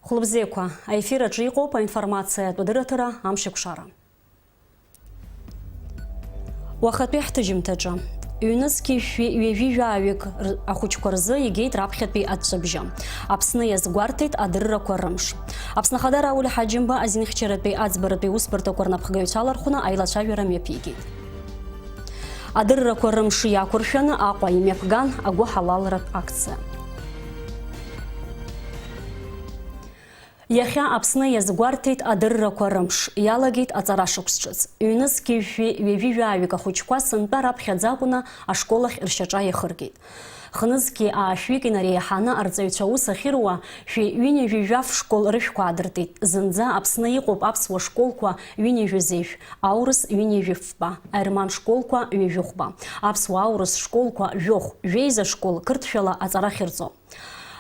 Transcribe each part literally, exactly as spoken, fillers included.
Хәылбзиақәа, аефир аҿы иҟоуп аинформациатә адырраҭара Амшеикәшара. Уахатәи ҳҭыжьымҭаҿы. Ҩнызқьи жәшәи ҩажәи жәаҩык р-, ахәыҷқәа рзы игеит раԥхьатәи аҵәҵәабжьы. Аԥсны иазгәарҭеит адыррақәа рымш. Аԥсны Ахада Рауль Ҳаџьымба азинхьчаратәи аӡбаратәи усбарҭақәа рнапхгаҩцәа лархәны аилацәажәара мҩаԥигеит. Адыррақәа рымш иақәыршәаны Аҟәа имҩаԥган агәыҳалалратә акциа. Иахьа Аԥсны иазгәарҭеит адыррақәа рымш, иалагеит аҵара шықәс ҿыц. Ҩнызқьи жәшәи ҩажәи жәаҩык ахәыҷқәа сынтәа раԥхьаӡа акәны ашкол ахь ршьаҿа иахыргеит. Хнызқьи аашәҩык инареиҳаны арҵаҩцәа аус ахьыруа, шәи ҩынҩажәи жәаф школ рышәқәа аадыртит. Зынӡа Аԥсны иҟоуп аԥсуа школқәа ҩынҩажәи зежә, аурыс ҩынҩажәи фба, аерман школқәа ҩажәи хәба, аԥсуа-аурыс школқәа жәохә, жәеиза школ қырҭшәала аҵара ахьырҵо.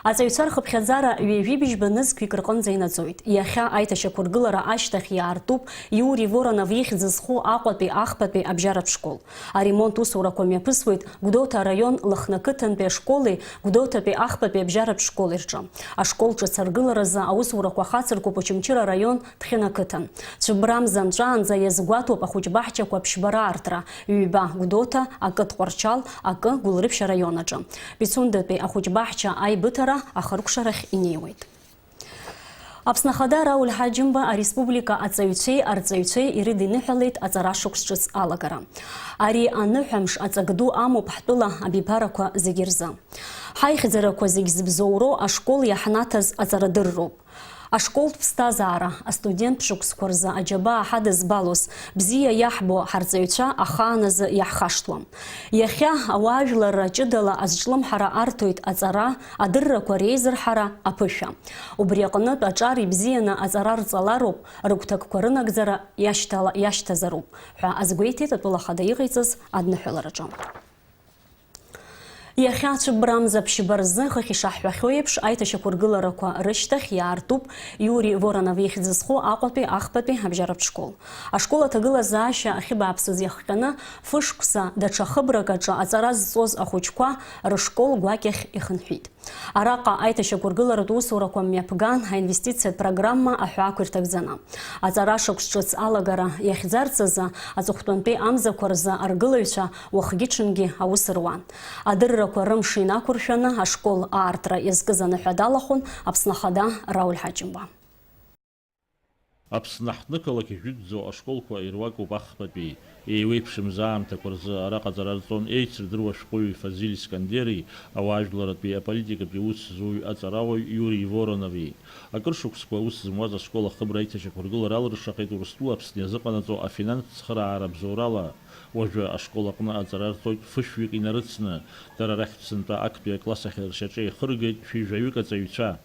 Аҵаҩцәа рхыԥхьаӡара ҩажәи быжьба нызқьҩык рҟынӡа инаӡоит. Иахьа аиҭашьақәыргылара ашьҭахь иаартуп Иури Воронов ихьӡ зху Аҟәатәи ахԥатәи абжьаратә школ. Аремонт усурақәа мҩаԥысуеит Гәдоуҭа араион Лыхны ақыҭантәи ашколи Гәдоуҭатәи ахԥатәи абжьаратә школи рҿы. Ашкол ҿыц аргыларазы аусурақәа хацыркуп Очамчыра араион Ҭхьына ақыҭан. Цәыббра амза нҵәаанӡа иазгәаҭоуп ахәыҷбаҳчақәа ԥшьба раартра, ҩба Гәдоуҭа, акы Тҟәарчал, акы Гәылрыԥшь араион аҿы. Пицундатәи ахәыҷбаҳча аибыҭара ахыркәшарахь инеиуеит. Аԥсны Ахада Рауль Ҳаџьымба ареспублика аҵаҩцәеи арҵаҩцәеи ирыдиныҳәалеит аҵара шықәс ҿыц алагара. Ари аныҳәамш аҵак ду амоуп ҳтәыла абиԥарақәа зегьы рзы. Ҳаихьӡарақәа зегь зыбзоуроу ашкол иаҳнаҭаз аҵарадырроуп. Ашколтә ԥсҭазаара, астуденттә шықәсқәа рзы аџьабаа ҳадызбалоз, бзиа иаҳбо ҳарҵаҩцәа ахааназы иаҳхашҭуам. Иахьа ауаажәларра ҷыдала азҿлымҳара арҭоит аҵара, адыррақәа реизырҳара, аԥышәа. Убри аҟнытә аҿар ибзианы аҵара рҵалароуп, рыгәҭакқәа рынагӡара иашьҭала-, иашьҭазароуп, ҳәа азгәеиҭеит атәыла ахада иҟаиҵаз адныҳәалараҿы. Иахьа ацәыббра амза ԥшьба рзы, хыхь ишаҳҳәахьоу еиԥш, аиҭашьақәыргыларақәа рышьҭахь иаартуп Иури Воронов ихьӡ зху Аҟәатәи ахԥатәи абжьаратә школ. Ашкол аҭагылазаашьа ахьыбааԥсыз иахҟьаны, фышықәса даҽа хыбрак аҿы аҵара зҵоз ахәыҷқәа рышкол гәакьахь ихынҳәит. Араҟа аиҭашьақәыргыларатә усурақәа мҩаԥган аинвестициатә программа аҳәаақәа ирҭагӡаны. Аҵара шықәс ҿыц алагара иахьӡарҵаз аҵыхәтәантәи амзақәа рзы аргылаҩцәа уахгьы-ҽынгьы аус руан. Адыррақәа рымш инақәыршәаны ашкол аартра иазкыз аныҳәа далахәын Аԥсны Ахада Рауль Ҳаџьымба. Аԥсны ҳҭнықалақь ижәытәӡоу ашколқәа ируакуп ахԥатәи, еиуеиԥшымз аамҭақәа рзы араҟа аҵара рҵон еицырдыруа ашәҟәыҩҩы Фазиль Искандери, ауаажәларратәи аполитикатәи аус зуҩ аҵарауаҩ Иури Воронови. Акыр шықәсқәа аус зымуаз ашкол ахыбра аиҭашьақәыргылара алыршахеит Урыстәыла Аԥсны иазыҟанаҵо афинанстә цхыраара бзоурала. Уажәы ашкол аҟны аҵара рҵоит фышәҩык инарыцны, дара рахьтә сынтәа актәи акласс ахь ршьаҿа ихыргеит шәи жәаҩык аҵаҩцәа.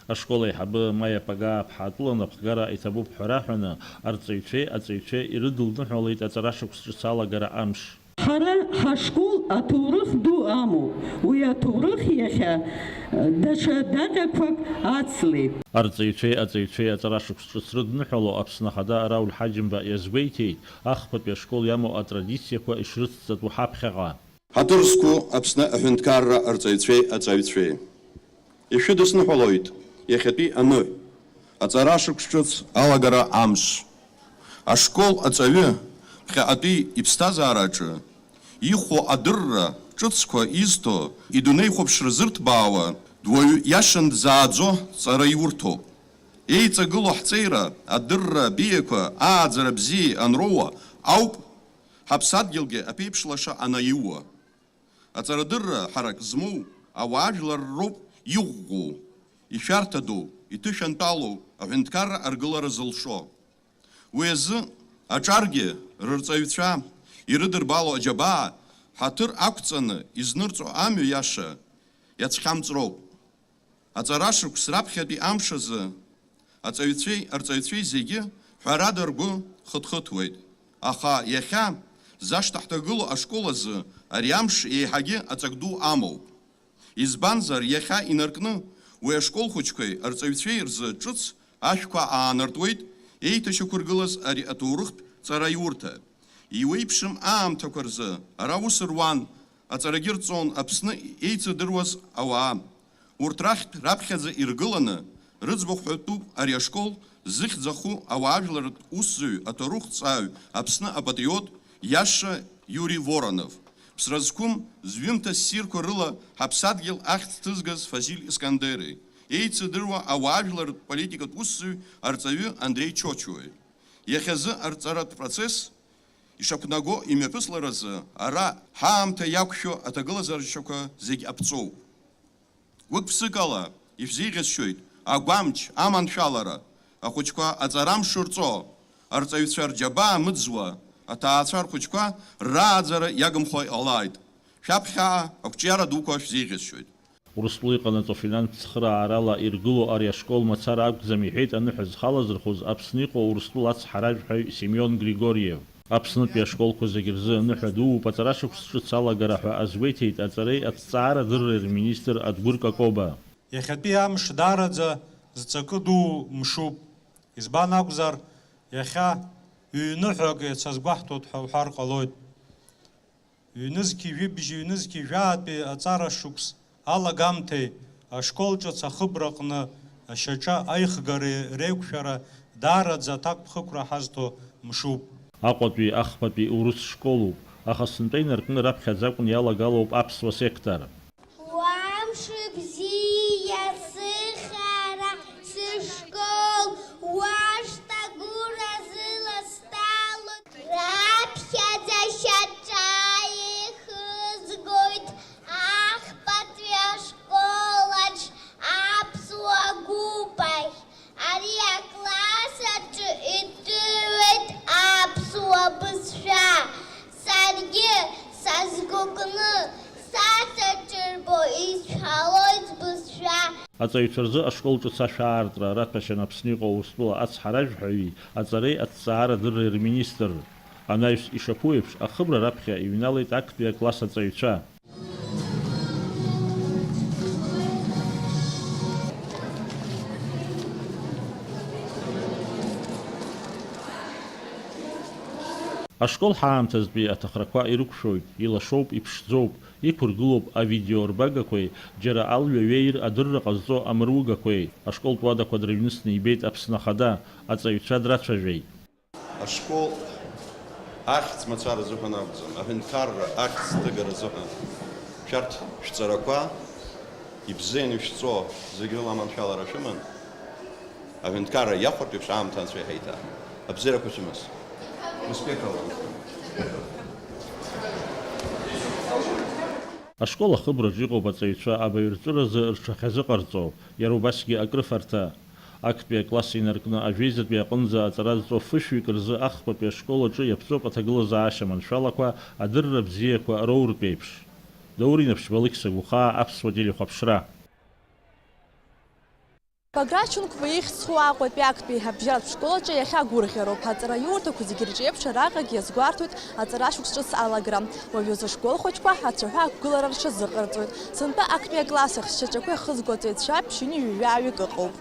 Ашкол аиҳабы Маиа Пагаа-ԥҳа атәыла напхгара иҭабуп ҳәа раҳәаны, арҵаҩцәеи аҵаҩцәеи ирыдылныҳәалеит аҵара шықәс ҿыц алагара амш. Ҳара ҳашкол аҭоурых ду амоуп. Уи аҭоурых иахьа, э, даҽа даҟьақәак ацлеит. Арҵаҩцәеи аҵаҩцәеи аҵара шықәс ҿыц рыдныҳәало Аԥсны Ахада Рауль Ҳаџьымба иазгәеиҭеит, ахԥатәи ашкол иамоу атрадициақәа ишрыцҵатәу ҳаԥхьаҟа. Ҳаҭыр зқәу Аԥсны аҳәынҭқарра арҵаҩцәеи аҵаҩцәеи. Ишәыдысныҳәалоит иахьатәи аныҳә, аҵара шықәс ҿыц алагара амш. Ашкол аҵаҩы ԥхьаҟатәи иԥсҭазаараҿы ихәо адырра ҿыцқәа изҭо, идунеихәаԥшра зырҭбаауа, дуаҩы иашан дзааӡо ҵара иурҭоуп. Еиҵагылоу ҳҵеира адырра беиақәа ааӡара бзиа анроуа ауп ҳаԥсадгьылгьы аԥеиԥш лаша анаиуа. Аҵарадырра ҳарак змоу ауаажәлар роуп иӷәӷәоу, ишәарҭадоу, иҭышәантәалоу аҳәынҭқарра аргылара зылшо. Уи азы аҿаргьы рырҵаҩцәа ирыдырбало аџьабаа ҳаҭыр ақәҵаны изнырҵо амҩа иаша иацәхьамҵроуп. Аҵара шықәс раԥхьатәи амш азы аҵаҩцәеи арҵаҩцәеи зегьы ҳәарада ргәы хыҭхыҭуеит, аха иахьа зашҭа ҳҭагылоу ашкол азы ари амш еиҳагьы аҵак ду амоуп. Избанзар, иахьа инаркны уи ашкол хәыҷқәеи арҵаҩцәеи рзы ҿыц ашәқәа аанартуеит еиҭашьақәыргылаз ари аҭоурыхтә ҵараиурҭа. Иуеиԥшым аамҭақәа рзы ара ус руан, аҵарагьы рҵон Аԥсны еицырдыруаз ауаа. Урҭ рахьтә раԥхьаӡа иргыланы, рыӡбахә ҳәатәуп ари ашкол зыхьӡ аху ауаажәларратә усзуҩ, аҭоурыхҭҵааҩ, Аԥсны апатриот иаша Иури Воронов. Ԥсра зқәым зҩымҭа ссирқәа рыла ҳаԥсадгьыл ахьӡ ҭызгаз Фазиль Искандери, еицырдыруа ауаажәларратә политикатә усзуҩ арҵаҩы Андреи Чочуеи. Иахьазы арҵаратә процесс ишақәнаго имҩаԥысларазы ара ҳаамҭа иақәшәо аҭагылазаашьақәа зегь аԥҵоуп. Гәык-ԥсыкала ишәзеиӷьасшьоит агәамч, аманшәалара, ахәыҷқәа аҵара амш рҵо, арҵаҩцәа рџьабаа мыӡуа, аҭаацәа рхәыҷқәа рааӡара иагымхо иҟалааит. Шәаԥхьаҟа ақәҿиара дуқәа шәзеиӷьасшьоит. Урыстәыла иҟанаҵо финанстә цхыраарала иргыло ари ашкол мацара акәӡам, иҳәеит аныҳәа зхалазырхәыз Аԥсны иҟоу Урыстәыла ацҳаражәҳәаҩ Семион Григориев. Аԥснытәи ашколқәа зегь рзы аныҳәа дууп аҵара шықәс ҿыц алагара ҳәа азгәеиҭеит аҵареи аҭҵаарадырреи рминистр Адгәыр Какоба. Иахьатәи амш даараӡа зҵакы дуу мшуп. Избан акәзар, иахьа ҩныҳәак иацазгәаҳҭоит ҳәа уҳәар ҟалоит. Ҩнызқьи жәибжь, ҩнызқьи жәаатәи аҵара шықәс алагамҭеи ашкол ҿыц ахыбраҟны ашьаҿа аихгареи реиқәшәара даараӡа аҭакԥхықәра ҳазҭо мшуп. Аҟәатәи ахԥатәи урыс школуп, аха сынтәа инаркны раԥхьаӡа акәын иалагалоуп аԥсуа сектор. Уа мшыбзиа, сыхьара, сышкол, уашҭа гәыразыла сҭалоит. Раԥхьаӡа шьаҿа еихызгоит ахԥатәи ашколаҿ аԥсуа гәыԥ ахь. Ари акласс аҿы иҭыҩуеит аԥсуа бызшәа. Саргьы сазгәыкны сацырҵәырбо исҳәалоит сбызшәа. Аҵаҩцәа рзы ашкол ҿыц ашә аартра раҭәашьан Аԥсны иҟоу Урыстәыла ацҳаражәҳәаҩи аҵареи аҭҵаарадырреи рминистр. Анаҩс ишаԥу еиԥш, ахыбра раԥхьа иҩналеит актәи акласс аҵаҩцәа. Ашкол ҳаамҭазтәи аҭахрақәа ирықәшәоит, илашоуп, иԥшӡоуп, иқәыргылоуп авидеорбагақәеи, џьара алҩа ҩеир адырра ҟазҵо амыругақәеи. Ашколтә уадақәа дрыҩнысны ибеит Аԥсны Ахада, аҵаҩцәа драцәажәеит. Ашкол ахьӡ мацара азыҳәан акәӡам, аҳәынҭқарра ахьӡ ҭыгара азыҳәан. Шәарҭ шәҵарақәа ибзианы ишәҵо зегь рыла аманшәалара шәыман, аҳәынҭқарра иахәартә еиԥш аамҭа анцәа иҳаиҭа. Абзиарақәа шәымаз. Успехов! Ашкол ахыбраҿ иҟоуп аҵаҩцәа абаҩрҵәыразы рҽахьазыҟарҵо, иара убасгьы акрыфарҭа. Актәи акласс инаркны ажәеизатәи аҟынӡа аҵара зҵо фышәҩык рзы ахԥатәи ашкол аҿы иаԥҵоуп аҭагылазаашьа маншәалақәа, адырра бзиақәа роуртә еиԥш. Даур Инаԥшьба, Алықьса Гәыхаа, Аԥсуа телехәаԥшра. Баграт Шьынқәба ихьӡ зху Аҟәатәи актәи абжьаратә школ аҿы иахьа гәырӷьароуп. Аҵараиурҭақәа зегьы рҿы еиԥш араҟагь иазгәарҭоит аҵара шықәс ҿыц алагара. Уажәазы ашкол хәыҷқәа ацәаҳәа ақәгылара рҽазыҟарҵоит. Сынтәа актәи акласс ахь сшьаҿақәа иахызго аҵаҩцәа ԥшьынҩажәаҩык ыҟоуп.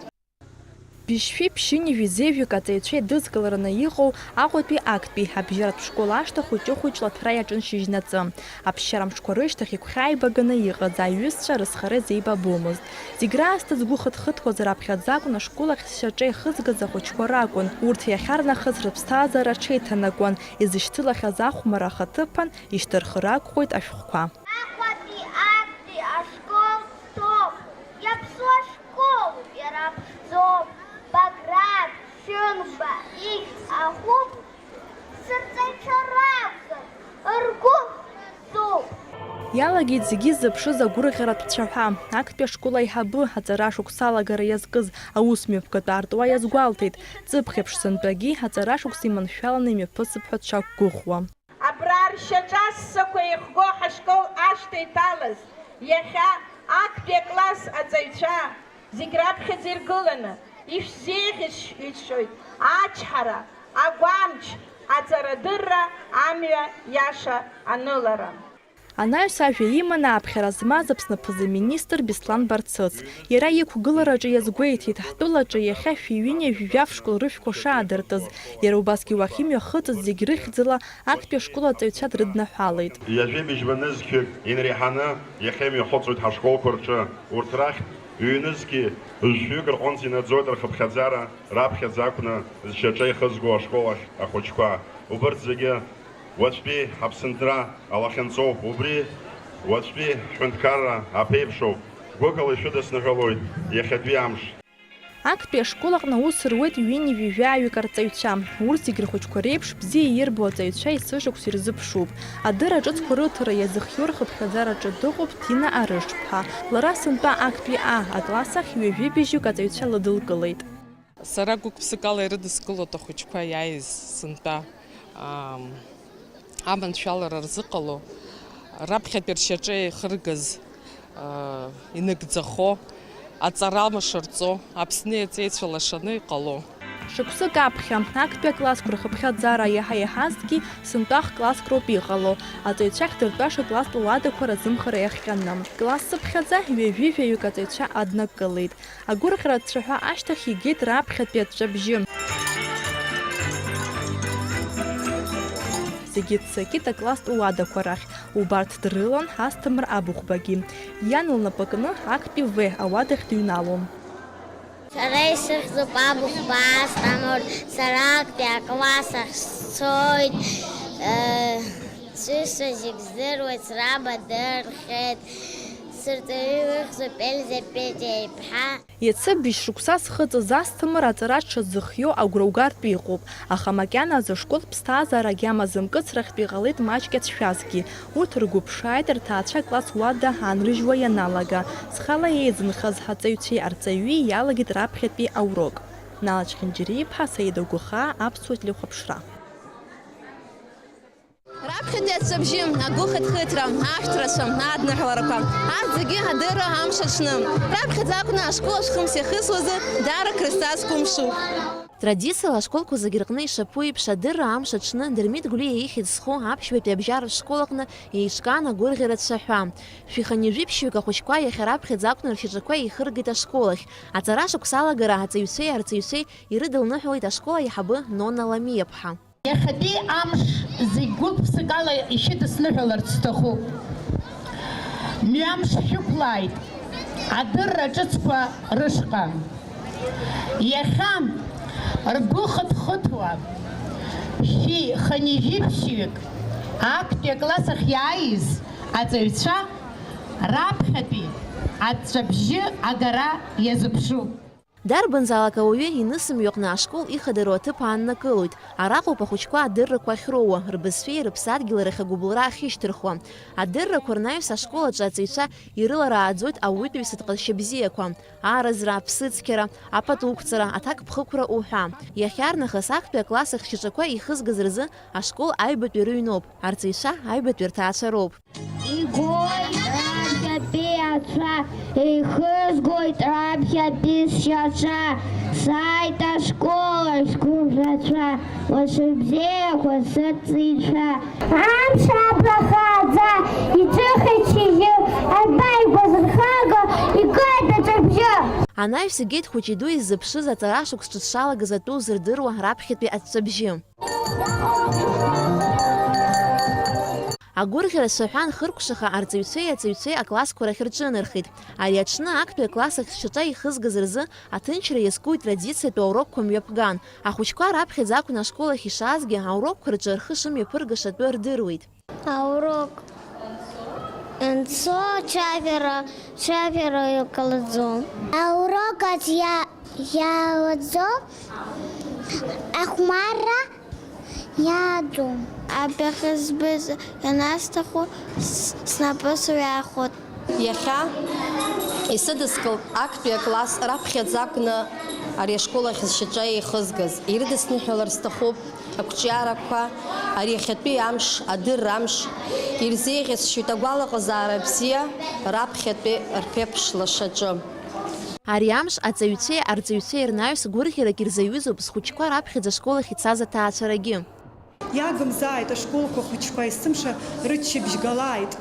Быжьшәи ԥшьынҩажәи зеижәҩык аҵаҩцәа еидызкылараны иҟоу Аҟәатәи актәи абжьаратә школ ашҭа хәыҷы-хәыҷла аҭра иаҿын шьыжьнаҵы. Аԥсшьара мшқәа рышьҭахь игәхьааибаганы иҟаз аиҩызцәа рызхара изеибабомызт. Зегь раасҭа згәы хыҭхыҭуаз раԥхьаӡа акәын ашкол ахь зшьаҿа ихызгаз ахәыҷқәа ракәын. Урҭ иахьарнахыс рыԥсҭазаара аҽеиҭанакуан, изышьцылахьаз ахәмарра ахаҭыԥан ишьҭырхыр акәхоит ашәҟәқәа. Аҟәатәи актәи ашкол ҭоуп, иаԥсуа школуп, иара ԥшӡоуп, Баграт Шьынқәба ихьӡ ахуп, сырҵаҩцәа ракәзар, ргәы хьӡуп. Иалагеит зегьы ззыԥшыз агәырӷьаратә цәаҳәа. Актәи ашкол аиҳабы, аҵара шықәса алагара иазкыз, аус мҩаԥгатәы аартуа иазгәалҭеит, ҵыԥх еиԥш сынтәагьы аҵара шықәса иманшәаланы имҩаԥысып ҳәа дшақәгәыӷуа. Абра ршьаҿа ссақәа еихго ҳашкол ашҭа иҭалаз, иахьа актәи акласс аҵаҩцәа зегь раԥхьаӡа иргыланы, ишәзеиӷьасшьоит ачҳара, агәамч, аҵарадырра, амҩа иаша анылара. Анаҩс ажәа иман ааԥхьара змаз Аԥсны аԥыза-министр Беслан Барцыц. Иара иқәгылараҿы иазгәеиҭеит, ҳтәылаҿы иахьа шәи ҩынҩажәи жәаф школ рышәқәа шаадыртыз. Иара убасгьы уахь имҩахыҵыз зегь рыхьӡала актәи ашкол аҵаҩцәа дрыднаҳәалеит. Ҩажәи быжьба нызқьҩык инреиҳаны иахьа имҩахыҵуеит ҳашколқәа рҿы. Урҭ рахьтә ҩнызқьи жәшәҩык рҟынӡа инаӡоит рхыԥхьаӡара раԥхьаӡа акәны зшьаҿа ихызго ашкол ахь ахәыҷқәа. Убырҭ зегьы уаҵәтәи ҳаԥсынтәра алахьынҵоуп. Убри уаҵәтәи ҳҳәынҭқарра аԥеиԥшоуп. Гәыкала ишәыдысныҳәалоит иахьатәи амш. Актәи ашкол аҟны аус руеит ҩынҩажәи жәаҩык арҵаҩцәа. Урҭ зегь рхәыҷқәа реиԥш бзиа ирбо аҵаҩцәа есышықәса ирзыԥшуп. Адырра ҿыцқәа рыҭара иазыхиоу рхыԥхьаӡараҿы дыҟоуп Ҭина Арышԥҳа. Лара сынтәа актәи А акласс ахь ҩажәи быжьҩык аҵаҩцәа лыдылкылеит. Сара гәык-ԥсыкала ирыдыскылоит ахәыҷқәа иааиз сынтәа, ам, аманшәалара рзыҟало, раԥхьатәи ршьаҿа еихыргаз, а, инагӡахо, аҵара амш рҵо, Аԥсны иаҵеицәа лашаны иҟало. Шықәсык аԥхьа, актәи аклассқәа рхыԥхьаӡара иаҳа иаҳазҭгьы сынтәа х-класск роуп иҟало, аҵаҩцәа ахьдыртәаша класстә уадақәа разымхара иахҟьаны. Класс цыԥхьаӡа ҩажәи жәаҩык аҵаҩцәа аднакылеит. Агәырӷьара ацәаҳәа ашьҭахь игеит раԥхьатәи аҵәҵәабжьы. Зегьы ццакит акласстә уадақәа рахь. Убарҭ дрылан Асҭамыр Абыхәбагьы. Иан лнапы кны актәи В ауадахь дыҩналон. Сара исыхьӡуп Абыхәба Асҭамыр, сара актәи акласс ахь сцоит. Э, сҩызцәа зегь здыруеит, сраб адырхьеит. Сырҵаҩы ихьӡуп Ельза Петиа иԥҳа. Иацы бжь шықәса зхыҵыз Асҭамыр аҵара дшазыхиоу агәра угартә иҟоуп, аха макьаназы ашкол ԥсҭазаара агьама зымкыцрахьтә иҟалеит маҷк иацәшәазгьы. Урҭ ргәы ԥшааит рҭаацәа акласс уада аанрыжьуа ианалага. Зхала еизынхаз ҳаҵаҩцәеи арҵаҩи иалагеит раԥхьатәи аурок. Нала Чхинџьариа-иԥҳа, Саида Гәыхаа, Аԥсуа телехәаԥшра. Раԥхьатәи аҵәҵәабжьы, агәыхыҭхыҭра, ашәҭрацәа, адныҳәаларақәа, арҭ зегьы адырра амш аҽны. Раԥхьаӡа акәны ашкол ашәхымс иахысуазы даара крызҵазкуа мшуп. Традициала ашколқәа зегьы рҟны ишаԥу еиԥш, адырра амш аҽны Дырмит Гәлиа ихьӡ зху аԥшьбатәи абжьаратә школ аҟны еиҿкаан агәырӷьара цәаҳәа. Шәи хынҩажәи ԥшьҩык ахәыҷқәа иахьа раԥхьаӡа акәны ршьаҿақәа еихыргеит ашкол ахь. Аҵара шықәсалагара аҵаҩцәеи арҵаҩцәеи ирыдылныҳәалеит ашкол аиҳабы Нона Ламиаԥҳа. Иахьатәи амш зегь гәык-ԥсыкала ишьыдысныҳәаларц сҭахуп. Мҩамш шәықәлааит, адырра ҿыцқәа рышҟа. Иахьа ргәы хыҭхыҭуа, шәи хынҩажәи ԥшьҩык актәи акласс ахь иааиз аҵаҩцәа раԥхьатәи аҵәҵәабжьы агара иазыԥшуп. Дарбанзаалак ауаҩы инысымҩаҟны ашкол ихадароу аҭыԥ ааннакылоит. Араҟоуп ахәыҷқәа адыррақәа ахьроуа, рбызшәеи рыԥсадгьыли рахь агәыбылра ахьышьҭырхуа. Адыррақәа рнаҩс ашкол аҿы аҵаҩцәа ирыларааӡоит ауаҩытәыҩсатә ҟазшьа бзиақәа, аразра, аԥсыцқьара, апатуқәҵара, аҭакԥхықәра уҳәа. Иахьарнахыс актәи акласс ахь шьаҿақәа ихызгаз рзы ашкол аҩбатәи рыҩноуп, арҵаҩцәа аҩбатәи рҭаацәа роуп. Игоит раԥхьатәи ацәа, еихызгоит раԥхьатәи сшьацәа, сааит ашкол ахь сгәырӷьацәа, лашыбзиақәа сырҵеицәа. Амш абла хааӡа, иҿыхеит шьыжьы, арба игәазырхаго, игоит аҵәабжьы. Анаҩс игеит хәыҷи дуи ззыԥшыз аҵара шықәс ҿыц шалагаз атәы узырдыруа раԥхьатәи аҵәҵәабжьы. Агәырӷьара цәаҳәа анхыркәшаха, арҵаҩцәеи аҵаҩцәеи аклассқәа рахь рҿынархеит. Ари аҽны актәи акласс ахь шьаҿа ихызгаз рзы аҭынчра иазку итрадициатәу аурокқәа мҩаԥган. Ахәыҷқәа раԥхьаӡа акәын ашкол ахь ишаазгьы, аурокқәа рҿы рхы шымҩаԥыргаша атәы рдыруеит. Аурок анцо, ацәажәара, ацәажәара иҟалаӡом. Аурок аҿы иа-, иалаӡом, ахәмарра иааӡом. Абаҟа збаз ианасҭаху с-, снапы сҩахоит. Иахьа исыдыскылт актәи акласс раԥхьаӡа акәны ари ашкол ахь зшьаҿа еихызгаз. Ирыдысныҳәалар сҭахуп. Ақәҿиарақәа, ари иахьатәи амш, адырра амш, ирзеиӷьасшьоит агәалаҟазаара бзиа раԥхьатәи рԥеиԥш лашаҿы. Ари амш аҵаҩцәеи арҵаҩцәеи рнаҩс гәырӷьарак ирзаҩызоуп зхәыҷқәа раԥхьаӡа ашкол ахь ицаз аҭаацәарагьы. Иагымзааит ашколқәа ахәыҷқәа, есымша рыччабжь галааит.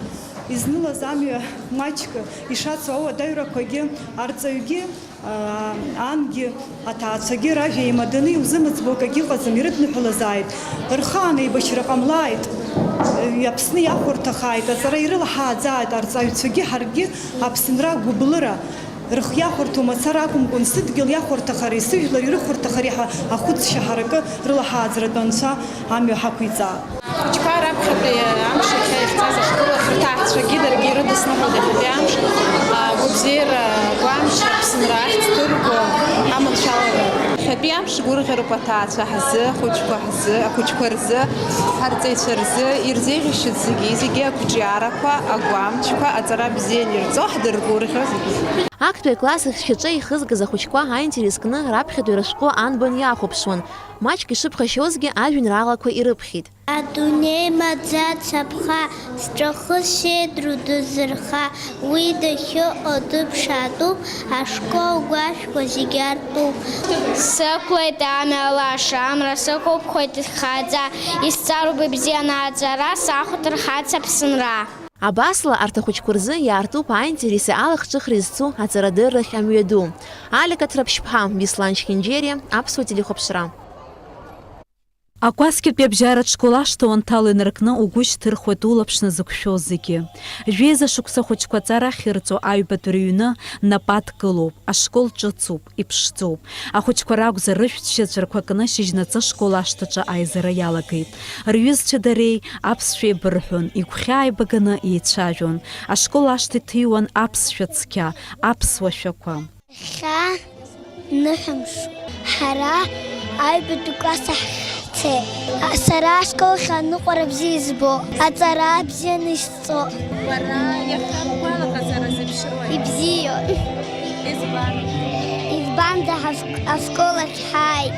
Изнылаз амҩа маҷк ишацу ауадаҩрақәагьы, арҵаҩгьы, аа, ангьы, аҭаацәагьы ражәа еимаданы иузымыӡбо акагьы ыҟаӡам, ирыдныҳәалазааит. Рхаан еибашьра ҟамлааит. Аԥсны иахәарҭахааит, аҵара ирылаҳааӡааит арҵаҩцәагьы, ҳаргьы Аԥсынра гәыблыра. Рхы иахәарҭоу мацара акәымкәан, сыдгьыл иахәарҭахари, сыжәлар ирыхәарҭахари ҳәа ахәыцшьа ҳаракы рылаҳааӡаратәы Анцәа амҩа ҳақәиҵа. Ахәыҷқәа раԥхьатәи амш иахьа ихьӡаз ашкол ахь рҭаацәагьы даргьы ирыдысныҳәоит иахьатәи амш, агәабзиара агәамч, Аԥсынра ахьӡ ҭырго, аманшәалара. Иахьатәи амш гәырӷьароуп аҭаацәа ҳзы, ахәыҷқәа ҳзы, ахәыҷқәа рзы, ҳарҵаҩцәа рзы, ирзеиӷьасшьоит зегьы, зегьы ақәҿиарақәа, агәамчқәа, аҵара бзиа анирҵо ҳдыргәырӷьо зегьы. Актәи акласс ахь шьаҿа ихызгаз ахәыҷқәа аинтерес кны раԥхьатәи рышәҟәы анбан иахәаԥшуан. Маҷк ишыԥхашьозгьы ажәеинраалақәа ирыԥхьеит. Адунеи маӡа цаԥха, зҿахыз сеидру дызырха, уи дахьыҟоу дыԥшаатәуп, ашкол гәашәқәа зегьы артуп. Сықәлеит амҩа лаша, амра сықәыԥхоит ихааӡа, исҵароуп ибзианы аҵара, сахәҭархац Аԥсынра. Абасала, арҭ ахәыҷқәа рзы иаартуп аинтереси алахҿыхреи зцу аҵарадыррахь амҩаду. Алика Ҭраԥшьԥҳа, Беслан Чхинџьери, Аԥсуа телехәаԥшра. Акәасқьатәи абжьаратә школ ашҭа уанҭало инаркны угәы шьҭырхуеит улаԥш назықәшәо зегьы. Жәеиза шықәса ахәыҷқәа аҵара ахьырҵо аҩбатәи рыҩны нап адкылоуп, ашкол ҿыцуп, иԥшӡоуп. Ахәыҷқәа ракәзар, рышәҭшьыҵәрақәа кны шьыжьнаҵы ашкол ашҭаҿы аизара иалагеит. Рҩызцәа дареи аԥсшәа еибырҳәон, игәхьаа еибаганы еицәажәон. Ашкол ашҭа иҭыҩуан аԥсшәа цқьа, аԥсуа шәақәа. Иахьа ныҳәамш. Ҳара аҩбатәи класс ахь ҳцеит. Сара ашкол ахь аныҟәара бзиа избо, аҵара бзианы исҵо. Бара иахьа бгәалаҟазаара зеиԥшрои? Ибзиоуп. Избан? Избанда ҳаф-, ашкол ахь ҳааит.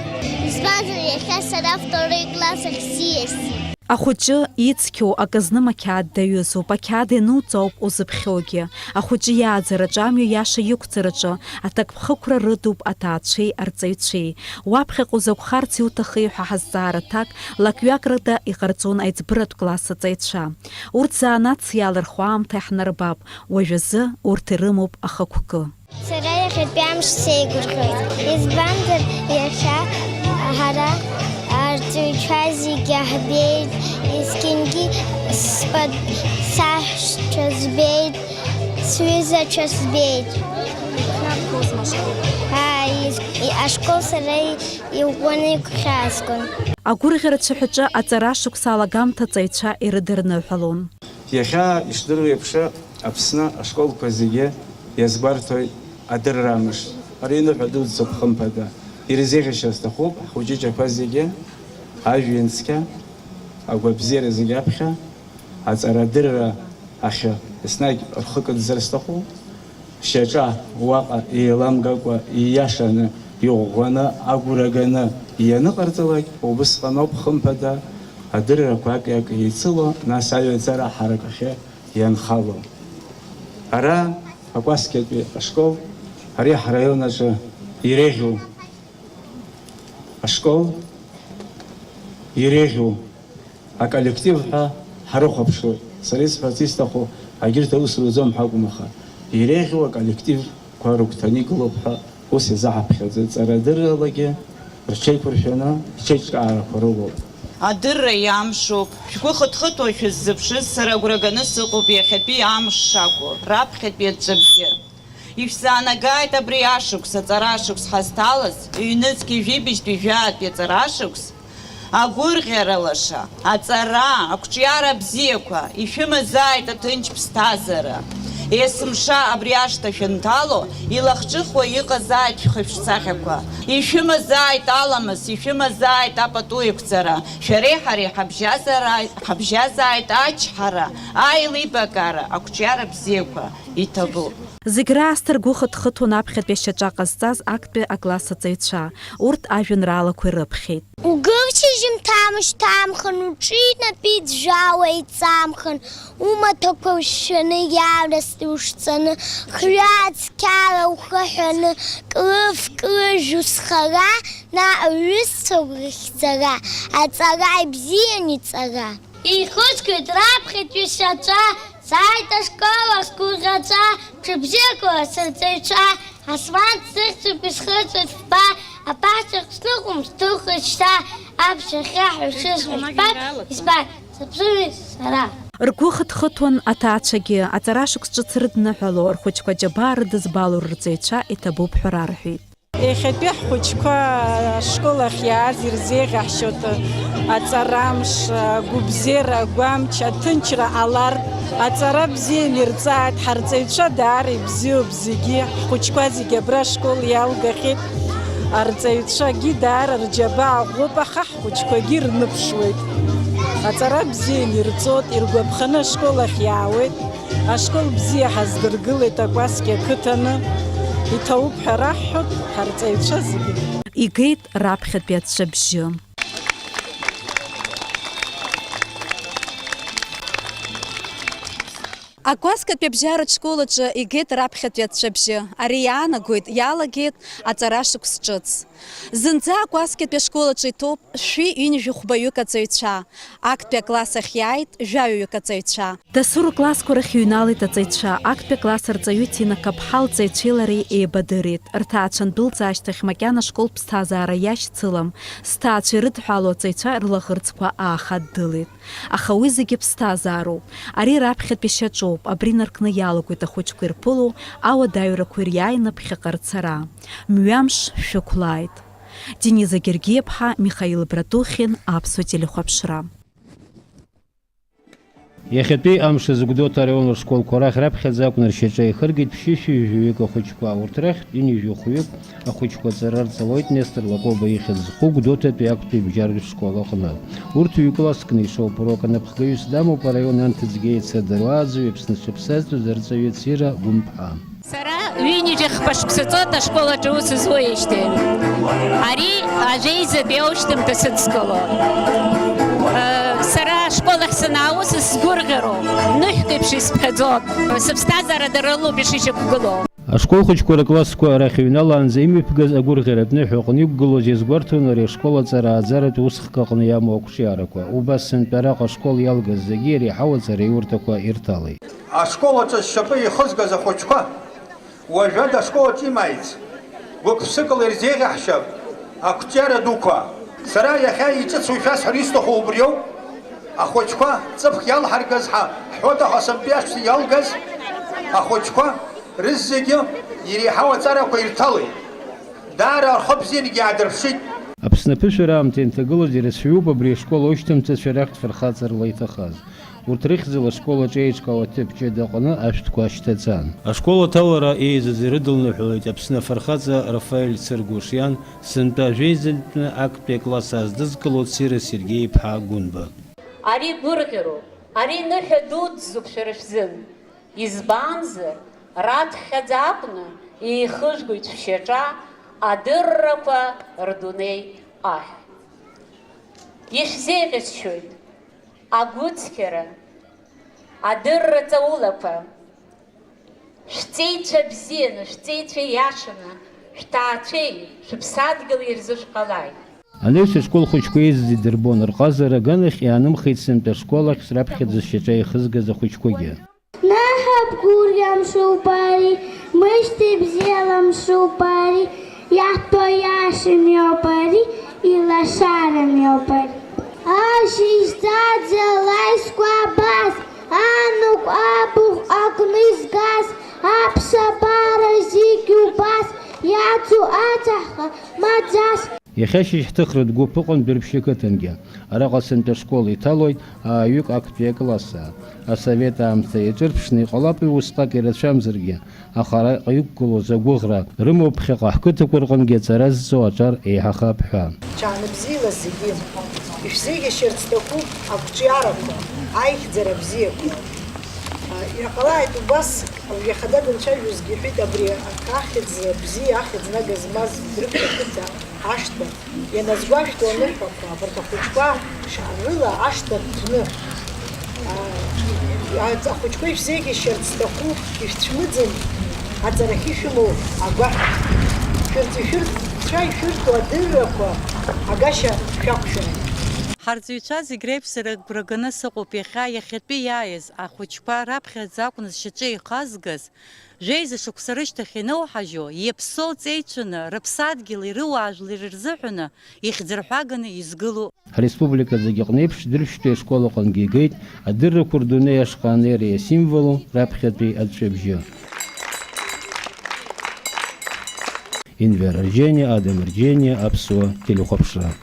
Избанзар, иахьа сара второй класс ахь сиасит. Ахәыҷы ицқьоу акы зным ақьаад даҩызоуп, ақьаад иануҵо ауп узыԥхьогьы. Ахәыҷы иааӡараҿы, амҩа иаша иқәҵараҿы аҭакԥхықәра рыдуп аҭаацәеи арҵаҩцәеи. Уаԥхьаҟа узакәхарц иуҭахи ҳәа ҳазҵаара аҭак, лакҩакрада иҟарҵон аиҵбыратә класс аҵаҩцәа. Урҭ заанаҵ иаалырхуа аамҭа иаҳнарбап, уажәазы урҭ ирымоуп ахықәкы. Сара иахьатәи амш сеигәырӷьоит, избанзар, иахьа ҳара арҵаҩцәа зегьы ҳбеит, есқьынгьы спа-, саҳәшьцәа збеит, сҩызацәа збеит. Ааи, ис-, и-, ашкол сара и-, иӷәӷәаны игәхьаазгон. Агәырӷьара цәаҳәаҿы аҵара шықәса алагамҭа аҵаҩцәа ирыдырныҳәалон. Иахьа ишдыру еиԥш, Аԥсны ашколқәа зегьы иазгәарҭоит адырра амш. Ари ныҳәа дуӡӡоуп, хымԥада. Ирзеиӷьасшьар сҭахуп ҳхәыҷыҷақәа зегьы, ажәҩан цқьа, агәабзиара зегьы аԥхьа, аҵарадырра ахьы еснагь рхы кыдзар сҭахуп. Шьаҿа уаҟа еиламгакәа, ииашаны, иӷәӷәаны, агәра ганы ианыҟарҵалак, убысҟаноуп, хымԥада, адыррақәа акы-акы еицыло, нас аҩаӡара ҳаракахьы ианхало. Ара, акәасқьатәи ашкол, ари ҳраион аҿы иреиӷьу ашкол, иреиӷьу аколлектив ҳәа ҳрыхәаԥшуеит. Сара исҳәарц исҭаху, егьырҭ аус руӡом ҳәа акәым, аха иреиӷьу аколлективқәа рыгәҭаны игылоуп ҳәа ус изаҳаԥхьаӡоит. Ҵарадырралагьы рҽеиқәыршәаны, рҽеиҿкаарақәа рылоуп. Адырра иамшуп. Шәгәы хыҭхыҭуа шәыззыԥшыз сара агәра ганы сыҟоуп иахьатәи амш шакәу, раԥхьатәи аҵәҵәабжьы. Ишәзаанагааит абри ашықәс, аҵара ашықәс ҳазҭалаз, ҩнызқьи жәибжьтәи жәаатәи аҵара ашықәс, агәырӷьара лаша, аҵара, ақәҿиара бзиақәа, ишәымазааит аҭынч ԥсҭазаара. Есымша абри ашҭа шәанҭало, илахҿыхуа иҟазааит шәхы-шәсахьақәа. Ишәымазааит аламыс, ишәымазааит апату еиқәҵара. Шәареи ҳареи ҳабжьазааит, ҳабжьазааит ачҳара, аилибакаара, ақәҿиара бзиақәа. Иҭабуп. Зегь раасҭа ргәы хыҭхыҭуан аԥхьатәи ашьаҿа ҟазҵаз актәи акласс аҵаҩцәа. Урҭ ажәеинраалақәа ирыԥхьеит. Угыл шьыжьымҭан Амшьҭамхын уҿы инапы иӡәӡәауа иҵамхын, умаҭәақәа ушәаны, иаалырсны ушҵаны, хҩа цқьала ухыҳәаны, клыф-клыжә узхара, наҟ уҩызцәа урыхьӡара, аҵара ибзиан иҵара. Еихысгоит раԥхьатәи шьаҿа, сааит ашкол ахь сгәырӷьаҵәа, ҽыбзиақәа сырҵаҩцәа, асфальт сыхьӡуп исхыҵәоит фба, абаҳчахь сныҟәом сҭыхуеит шьҭа, аԥхьахьа ҳәа шысҳәо жәбап, избан, сыԥсуеит сара. Ргәы хыҭхыҭуан аҭаацәагьы, аҵара шықәс ҿыц рыдныҳәало, рхәыҷқәа џьабаа рыдызбало рырҵаҩцәа иҭабуп ҳәа рарҳәеит. Иахьатәи ҳхәыҷқәа ашкол ахь иааз ирзеиӷьаҳшьоит аҵарамш, агәыбзиара, агәамч, аҭынчра ҟалар, аҵара бзианы ирҵааит, ҳарҵаҩцәа даара ибзиоуп зегьы, ҳхәыҷқәа зегьы абра ашкол иалгахьеит, арҵаҩцәагьы даара рџьабаа ӷәӷәоуп, аха ҳхәыҷқәагьы ирныԥшуеит. Аҵара бзианы ирҵоит, иргәаԥханы ашкол ахь иаауеит. Ашкол бзиа ҳаздыргылеит акәасқьа ақыҭаны, иҭабуп ҳәа раҳҳәоит ҳарҵаҩцәа зегьы. Игеит раԥхьатәи ацәа-бжьы. Акәасқьатәи абжьаратә школ аҿы игеит раԥхьатәи ацәа-бжьы. Ари иаанагоит, иалагеит аҵара шықәс ҿыц. Зынӡа акәасқьатәи ашкол аҿы иҭоуп шәи ҩынҩажәи хәбаҩык аҵаҩцәа, актәи акласс ахь иааит жәаҩаҩык аҵаҩцәа. Дасу рыклассқәа рахь иҩналеит аҵаҩцәа, актәи акласс арҵаҩы Ҭина Каԥҳа лҵаҩцәеи лареи еибадырит. Рҭаацәа андәылҵ ашьҭахь макьана ашкол ԥсҭазаара иашьцылам, зҭаацәа ирыдҳәалоу аҵаҩцәа рлаӷырӡқәа аахаддылеит. Аха уи зегьы ԥсҭазаароуп. Ари раԥхьатәи шьаҿоуп, абри наркны иалагоит ахәыҷқәа ирԥыло ауадаҩрақәа ириааины ԥхьаҟа рцара. Мҩамш шәықәлааит. Дениза Гергиаԥҳа, Михаил Братухин, Аԥсуа телехәаԥшра. Иахьатәи амш азы Гәдоуҭа араион ршколқәа рахь раԥхьаӡа акәны ршьаҿа еихыргеит ԥшьышәи жәаҩык ахәыҷқәа. Урҭ рахьтә ҩынҩажәи хәҩык ахәыҷқәа аҵара рҵалоит Нестор Лакоба ихьӡ зху Гәдоуҭатәи актәи бџьарҩы школ аҟны. Урҭ ҩ-класск нишоуп, урок анапхгаҩыс дамоуп араион анҭыҵгеи еицадыруааӡоу Аԥсны шыԥсазтәыз арҵаҩы Цира Гәымԥҳа. Сара ҩынҩажәи хԥа шықәса ҵуеит ашкол аҿы аус зуеижьҭеи. Ари ажәеизатәи аушьҭымҭа сыдскыло. Сара ашкол ахь санаауз сгәырӷьароуп, ныҳәк еиԥш исԥхьаӡоуп. Сыԥсҭазаара дара рылоуп ишышьақәгылоу. Ашкол хәыҷқәа рыклассқәа арахь иҩналаанӡа имҩаԥгаз агәырӷьаратә ныҳәа аҟны иқәгылоз иазгәарҭон ари ашкол аҵара ааӡаратә усхк аҟны иамоу ақәҿиарақәа. Убас сынтәа араҟа ашкол иалгаз зегьы иреиҳау аҵараиурҭақәа ирҭалеит. Ашкол аҿы зшьапы ихызгаз ахәыҷқәа уажәада ашкол аҿы имааиц, гәык-ԥсыкала ирзеиӷьаҳшьап ақәҿиара дуқәа. Сара иахьа иҿыцу ишәасҳәар исҭаху убриоуп, ахәыҷқәа ҵыԥх иалҳаргаз ҳәа ҳҳәоит, аха сынтәа иашәҵа иалгаз ахәыҷқәа рызегьы иреиҳау аҵарақәа ирҭалеит. Даара рхы бзиангьы иаадырԥшит. Аԥсны аԥышәара аамҭа ианҭагылаз ирацәаҩуп абри ашкол аушьҭымҭацәа рахьтә фырхаҵарала иҭахаз. Урҭ рыхьӡала ашкол аҿы еиҿкаау аҭыԥ ҷыда аҟны ашәҭқәа ашьҭаҵан. Ашкол аҭалара еизаз ирыдылныҳәалеит Аԥсны афырхаҵа Рафаель Цыргәыш иан, сынтәа ажәеизатәны актәи акласс ааздызкыло Цира Сергеи-иԥҳа Гәынба. Ари гәырӷьароуп, ари ныҳәа дуӡӡоуп шәара шәзын. Избанзар, раԥхьаӡа акәны еихыжәгоит шәшьаҿа адыррақәа рдунеи аҳ. Ишәзеиӷьасшьоит агәыцқьара, адырра ҵаулақәа. Шәҵеицәа бзианы, шәҵеицәа иашаны, шәҭаацәеи шәыԥсадгьыли ирзышәҟалааит. Анаҩс ашкол хәыҷқәа еизаз идырбон, рҟазара аганахь иаанымхеит сынтәа ашкол ахь раԥхьаӡа сшьаҿа ихызгаз ахәыҷқәагьы. Наҳа бгәырӷьа мшуп ари, мышьҭеи бзиала мшуп ари, иаҳтәо иашам иоуп ари, илашарам иоуп ари. Ашьыжьӡаӡа лаисқәа абас, аныҟә абыӷә акны изгаз, аԥсабара зегь убас, иацу ацаҳҟа маӡас. Иахьа шьыжьхьҭыхратә гәыԥ ыҟан Дәрыԥшь ақыҭангьы. Араҟа сынтәа ашкол иҭалоит ааҩык актәи аклассаа. Асовет аамҭа иаҿырԥшны иҟалап уи усҟак ирацәамзаргьы, аха араҟа иқәгылоз агәыӷра рымоуп ԥхьаҟа ҳқыҭақәа рҟынгьы аҵара зҵо аҿар еиҳахап ҳәа. Ҽаанбзиала зегьы, ишәзеиӷьашьарц сҭахуп ақәҿиарақәа, аихьӡара бзиақәа. Иҟалааит убас, уажә иахьада данцәажәозгьы иҳәеит, абри ахьӡ бзиа, ахьӡ нага змаз Дәрыԥшь ақыҭа. Ашҭа, ианазгәашәҭо аныҳәақәа, абарҭ ахәыҷқәа шаарыла ашҭа рҭәны, аа, ахәыҷқәа ишәзеиӷьасшьарц зҭаху, ишәцәмыӡын, аҵарахьы ишәымоу агәаҳәа, шәырҵаҩ шәырҵаҩцәа ишәырҭо адыррақәа агашьа шәақәшәара. Ҳарҵаҩцәа зегь реиԥш агәра ганы сыҟоуп иахьа, иахьатәи иааиз ахәыҷқәа раԥхьаӡа акәны зшьаҿа еихазгаз, жәеиза шықәса рышьҭахь иноуҳажьуа, иаԥсоу ҵеицәаны, рыԥсадгьыли рыуаажәлари рзыҳәаны ихьӡырҳәаганы изгылоу. Ҳреспублика зегьы аҟны еиԥш, Дыршәтәи ашкол аҟынгьы игеит адыррақәа рдунеи ашҟа анеира иасимволу раԥхьатәи аҵәҵәабжьы. Инвер Арџьениа, Адам Арџьениа, Аԥсуа телехәаԥшра.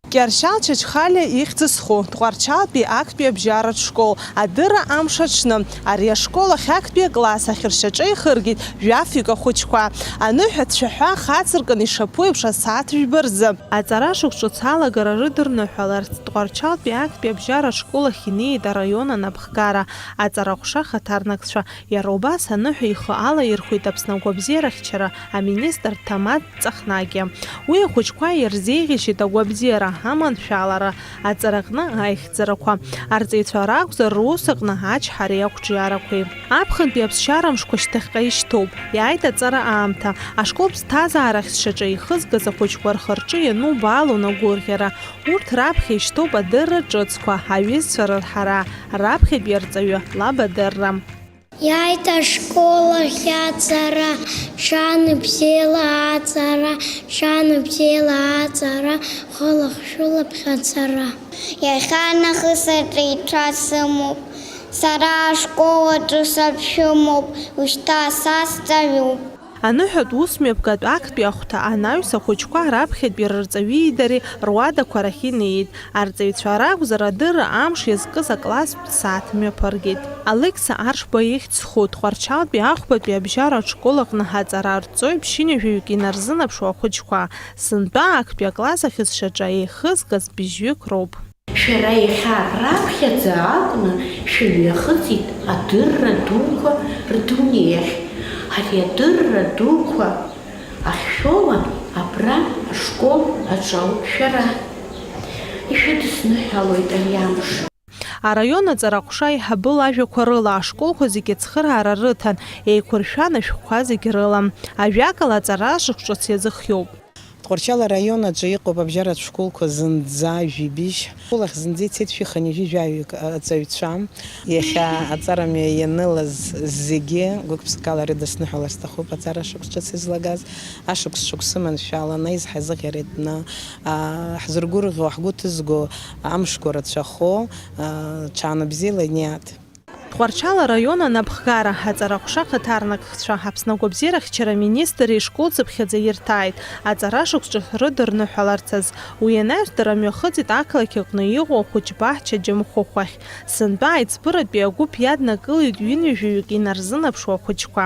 Кьаршьал Чачхалиа ихьӡ зху Тҟәарчалтәи актәи абжьаратә школ адырра амш аҽны ари ашкол ахь актәи акласс ахь ршьаҿа ихыргеит жәафҩык ахәыҷқәа. Аныҳәа ацәаҳәа хацыркын ишаԥу еиԥш асааҭ жәба рзы. Аҵара шықәс ҿыц алагара рыдырныҳәаларц Тҟәарчалтәи актәи абжьаратә школ ахь инеит араион анапхгара, аҵара аҟәша ахаҭарнакцәа. Иара убас аныҳәа ихы алаирхәеит Аԥсны агәабзиарахьчара аминистр Ҭамаз Ҵахнагиа. Уи ахәыҷқәа ирзеиӷьасшьеит агәабзиара, аманшәалара, аҵараҟны аихьӡарақәа. Арҵаҩцәа ракәзар, рус аҟны ачҳареи ақәҿиарақәеи. Аԥхынтәи аԥсшьара мшқәа шьҭахьҟа ишьҭоуп. Иааит аҵара аамҭа. Ашкол ԥсҭазаарахь зшьаҿа ихызгаз ахәыҷқәа рхы-рҿы ианубаалон агәырӷьара. Урҭ раԥхьа ишьҭоуп адырра ҿыцқәа, аҩызцәа рырҳара, раԥхьатәи арҵаҩы лаб адырра. Иааит ашкол ахь аҵара, шаанбзиала аҵара, шаанбзиала аҵара, хылахшәылаԥхьа ацара. Иахьанахыс аҵаҩцәа сымоуп, сара ашкол аҿы саԥшәымоуп, ушьҭа са сҵаҩуп. Аныҳәатә усмҩаԥгатә актәи ахәҭа анаҩс ахәыҷқәа раԥхьатәи рырҵаҩи дареи руадақәа рахь инеит. Арҵаҩцәа ракәзар, адырра амш иазкыз акласстә сааҭ мҩаԥыргеит. Алықьса Аршба ихьӡ зху Тҟәарчалтәи ахәбатәи абжьаратә школ аҟны ҳаҵара арҵоит ԥшьынҩажәаҩык инарзынаԥшуа ахәыҷқәа. Сынтәа актәи акласс ахь зшьаҿа еихызгаз быжьҩык роуп. Шәара иахьа раԥхьаӡа акәны шәымҩахыҵит адырра дуқәа рдунеи ахь. Ари адырра дуқәа ахьшәоуа абра ашкол аҿы ауп шәара. Ишәыдысныҳәалоит ари амш. Араион аҵара аҟәша аиҳабы лажәақәа рыла, ашколқәа зегьы ацхыраара рыҭан, еиқәыршәан ашәҟәқәа зегь рыла. Ажәакала, аҵара шықәс ҿыц иазыхиоуп. Тҟәарчал араион аҿы иҟоуп абжьаратә школқәа зынӡа жәибжь. Ашкол ахь зынӡа ицеит шәи хынҩажәи жәаҩык аҵаҩцәа. Иахьа аҵарамҩа ианылаз зегьы гәык-ԥсыкала ирыдысныҳәалар сҭахуп аҵара шықәс ҿыц излагаз. Ашықәс шықәсы маншәаланы, изҳазыӷьаритәны, аа, ҳзыргәырӷьо, ҳгәы ҭызго амшқәа рацәахо, аа, ҽаанбзиала иниаҭ. Тҟәарчал араион анапхгара, аҵара аҟәша ахаҭарнакцәа, Аԥсны агәабзиарахьчара аминистр ишкол цыԥхьаӡа ирҭааит, аҵара шықәс ҿыц рыдырныҳәаларц азы. Уи анаҩс дара мҩахыҵит ақалақь аҟны иҟоу ахәыҷбаҳча Џьамхәыхә ахь. Сынтәа аиҵбыратәи агәыԥ иаднакылеит ҩынҩажәаҩык инарзынаԥшуа ахәыҷқәа.